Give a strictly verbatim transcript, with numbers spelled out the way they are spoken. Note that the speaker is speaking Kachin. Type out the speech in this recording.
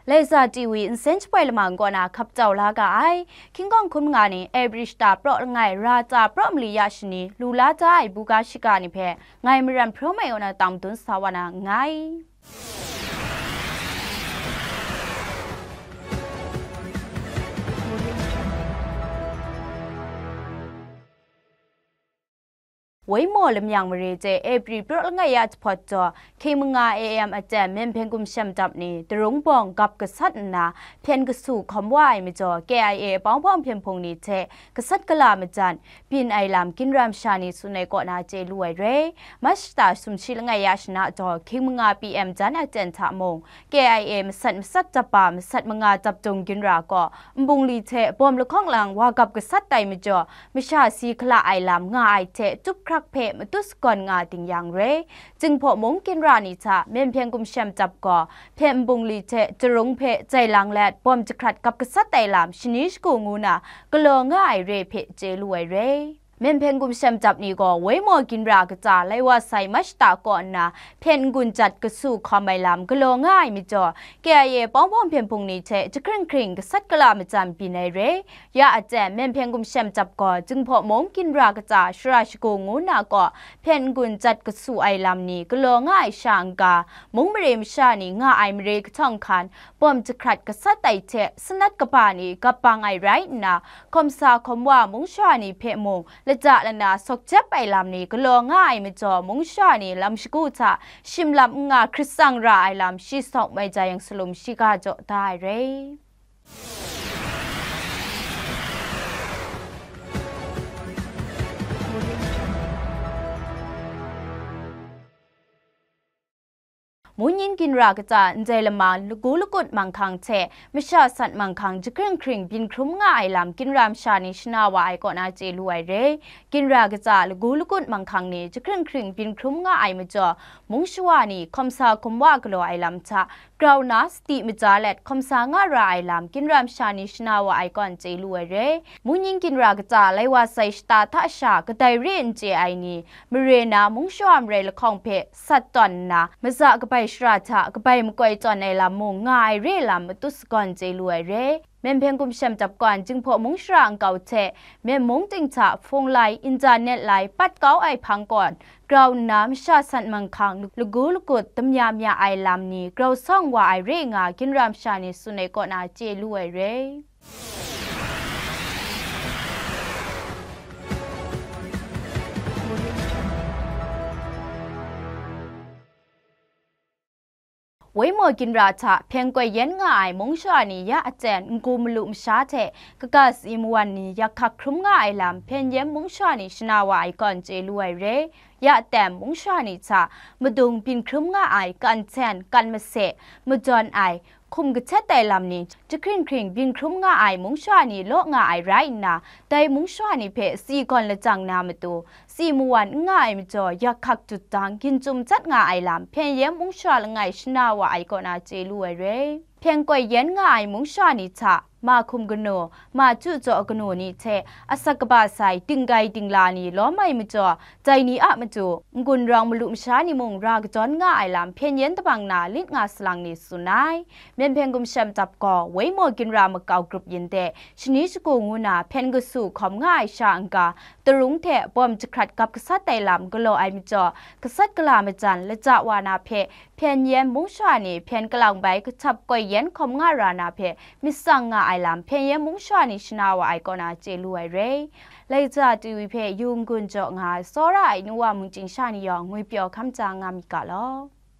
Laiza T V nsen shapoi lamang kaw na hkap jau la ga ai. Hkying kawng hkun manga ni April shata praw langai, ra tsa praw mali ya shani lu la da ai buga shiga ni hpe ngai Maram Hpraw Mai Aw na tang madun sa wa na nngai. Waimaw lamyang mare hte April praw langai ya jahpawt jaw, hkying manga A M aten Myen Hpyen Gumshem Dap ni Tarung Bawng gap gasat nna hpyen kasu hkawm wa ai majaw, K I A pawng bawng hpyen hpung ni hte gasat gala majan byin ai lam Ginra masha ni tsun ai kaw na chye lu ai re. Mach shata sumshi langai ya shana jaw, hkying manga P M jan aten hta mung, K I A masat masat dap ba masat manga dap dung Ginra gaw nbungli hte bawm lahkawng lang wa gap gasat tai majaw, masha si hkala ai lam nga ai hte tup hkrak hpe matut sagawn nga ding yang re. Jinghpaw mung Ginra ni hta Myen Hpyen Gumshem Dap gaw hpyen nbungli hte Tarung hpe jai lang let bawm jahkrat gap gasat ai lam shani shagu ngu na galaw nga ai re hpe chye lu ai re. Myen Hpyen Gumshem Dap ni gaw Waimaw Ginra kata lai wa sai Mach shata kaw nna hpyen n-gun jat kasu hkawm ai lam galaw nga ai majaw, K I A pawng bawng hpyen hpung ni hte jahkring hkring gasat gala majan byin ai re. Ya aten Myen Hpyen Gumshem Dap gaw Jinghpaw mung Ginra kata shara shagu ngu na gaw hpyen n-gun jat kasu ai lam ni galaw nga ai sha n-ga, mung mare masha ni nga ai mare kahtawng hkan, bawm jahkrat gasat ai hte sanat kaba ni gap bang ai rai nna, hkawm sa hkawm wa mung shawa ni hpe mung lata lana sawk jep ai lam ni galaw nga ai majaw, mung shawa ni lam shagu hta shim lam n nga hkrit tsang ra ai lam shi sawk mai ja yang salum shiga jaw da ai re. Munyin Ginra kata ndai lama lagu lagut manghkang hte masha sat manghkang jahkring hkring byin hkrum nga ai lam Ginra masha ni shana wa ai kaw na chye lu ai re. Ginra kata lagu lagut manghkang ni jahkring hkring byin hkrum nga ai majaw, mung shawa ni hkawm sa hkawm wa galaw ai lam hta grau na sadi maja let hkawm sa nga ra ai lam Ginra masha ni shana wa ai kaw na chye lu ai re. Munyin Ginra kata lai wa sai shata hta sha kadai re n chye ai ni, mare na mung shawa marai lahkawng hpe sat tawn nna, maza kabai shara hta kabai makoi tawn ai lam mung nga ai re lam matut sagawn chye lu ai re. Myen Hpyen Gumshem Dap gaw Jinghpaw mung shara nkau hte, Myen mung ting hta hpung lai, internet lai, pat kau ai hpang gaw grau nna, masha sat manghkang, lagu lagut, damya mya ai lam ni grau sawng wa ai re nga, Ginra masha ni tsun ai kaw na chye lu ai re. Waimaw Ginra hta hpyen koi yen nga ai mung shawa ni ya aten n-gu malu masha hte kaga si mawan ni yak hkak hkrum nga ai lam hpyen yen mung shawa ni shana wa ai kaw na chye lu ai re. Ya aten mung shawa ni hta madung byin hkrum nga ai kan hten, kan mase, madawn ai, hkum kahtet ai lam ni jahkring hkring byin hkrum nga ai mung shawa ni law nga ai rai nna, dai mung shawa ni hpe si gawn lajang na matu, si mawan n nga ai majaw, yak hkak dut dang, ginchyum jat nga ai lam hpyen yen mung shawa langai shana wa ai kaw na chye lu ai re. Hpyen koi yen nga ai mung shawa ni hta, ma hkum kanu, ma chyu jaw kanu ni hte asak kaba sai dinggai dingla ni lawm ai majaw, dai ni a matu n-gun rawng malu masha ni mung ra kadawn nga ai lam hpyen yen tabang na lit nga salang ni tsun ai. Myen Hpyen Gumshem Dap gaw Waimaw Ginra makau grup yin de shani shagu ngu na hpyen kasu hkawm nga ai sha n-ga, Tarung hte bawm jahkrat gap gasat ai lam galaw ai majaw, gasat gala majan lata wa na hpe hpyen yen mung shawa ni hpyen kalang bai kahtap koi yen hkawm nga ra na hpe myit tsang nga ai lam hpyen yen mung shawa ni shana wa ai kaw na chye lu ai re. Laiza T V hpe yu n-gun jaw nga ai tsawra ai nu wa mungchying sha ni yawng ngwipyaw hkam ja nga myit ga law.